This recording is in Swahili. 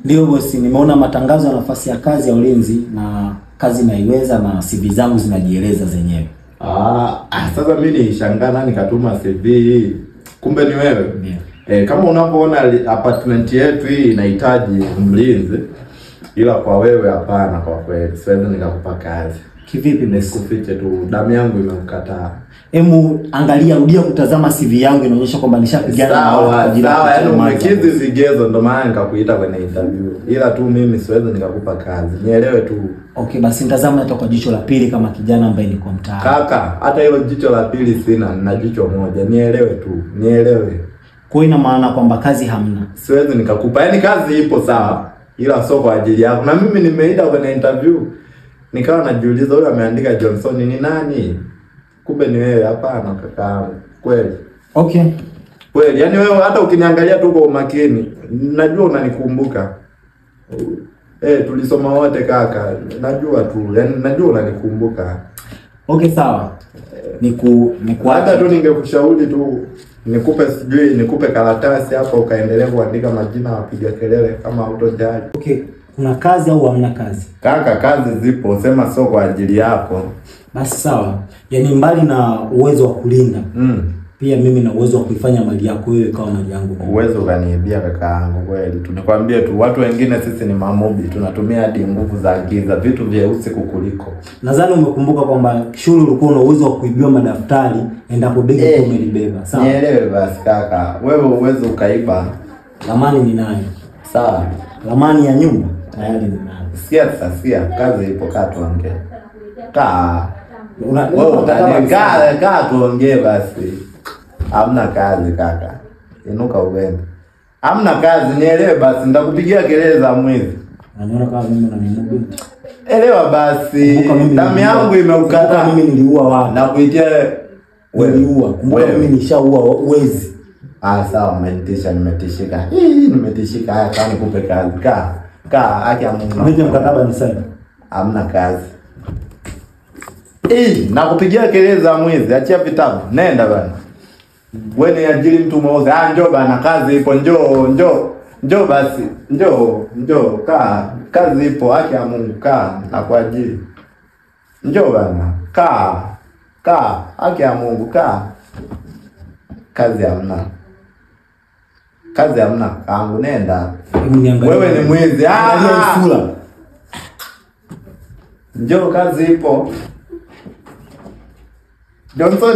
Ndio bosi, nimeona matangazo ya nafasi ya kazi ya ulinzi na kazi naiweza na CV zangu zinajieleza zenyewe. Sasa mimi nilishangaa nani katuma CV hii. Kumbe ni wewe. Yeah. Kama unavyoona apartment yetu hii inahitaji mlinzi, ila kwa wewe hapana, kwa kweli siwezi nikakupa kazi. Kivipi bosi? Nisikufiche tu, damu yangu imekukataa. Emu angalia, rudia kutazama CV yangu inaonyesha kwamba nishapigana na watu. Sawa, yaani umekidhi vigezo ndio maana nikakuita kwenye interview. Ila tu mimi siwezi nikakupa kazi. Nielewe tu. Okay, basi nitazama hata kwa jicho la pili kama kijana ambaye niko mtaani. Kaka, hata hilo jicho la pili sina, nina jicho moja. Nielewe tu, nielewe. Kwa hiyo ina maana kwamba kazi hamna. Siwezi nikakupa. Yaani kazi ipo sawa, ila sio kwa ajili yako. Na mimi nimeita kwenye interview, nikawa najiuliza huyu ameandika Johnson ni nani? Kumbe ni wewe. Hapana kakaangu, kweli. Okay. Kweli, yaani wewe hata ukiniangalia tu kwa umakini, najua unanikumbuka. Tulisoma wote kaka. Najua tu, yaani najua unanikumbuka. Okay, sawa. Hata tu ningekushauri tu nikupe sijui nikupe karatasi hapa ukaendelea kuandika majina wapiga kelele kama hutojali. Okay, kuna kazi au hamna kazi? Kaka, kazi zipo, sema sio kwa ajili yako. Basi sawa. Yaani mbali na uwezo wa kulinda, pia mimi na uwezo wa kuifanya mali yako wewe kama mali yangu. Uwezo ukaniibia kaka yangu kweli. Tunakwambia tu watu wengine sisi ni mamobi, tunatumia hadi nguvu za giza, vitu vyeusi kukuliko. Nadhani umekumbuka kwamba shule ulikuwa una uwezo wa kuibiwa madaftari endapo begi hey, umelibeba. Sawa. Nielewe basi kaka, wewe uwezo ukaiba. Ramani ninayo. Sawa. Ramani ya nyumba tayari ninayo. Sikia sasa, sikia, kazi ipo, kaa tuongee. Kaa. Kaa tuongee basi. Hamna kazi kaka. Inuka uende. Hamna kazi, nielewe basi, nitakupigia kelele za mwizi. Unaona kama mimi unanimudu? Elewa basi. Damu yangu imeukataa. Mimi niliua watu. Na kuitia wewe niliua. Kumbuka mimi nishaua wezi. Sawa, umenitisha, nimetishika. Hii nimetishika. Haya, kaa nikupe kazi. Kaa. Kaa, haki ya Mungu. Mimi mkataba ni sawa. Hamna kazi. Nakupigia kelele za mwizi. Achia vitabu. Nenda bana. Wewe ni ajili mtu mweusi. Njoo bana, kazi ipo, njoo, njoo. Njoo basi. Njoo, njoo, kaa. Kazi ipo, haki ya Mungu, kaa na kwa ajili. Njoo bana. Kaa. Kaa, haki ya Mungu, kaa. Kazi hamna. Kazi hamna, kaangu nenda. Wewe ni mwizi. Sura. Njoo, kazi ipo. Johnson.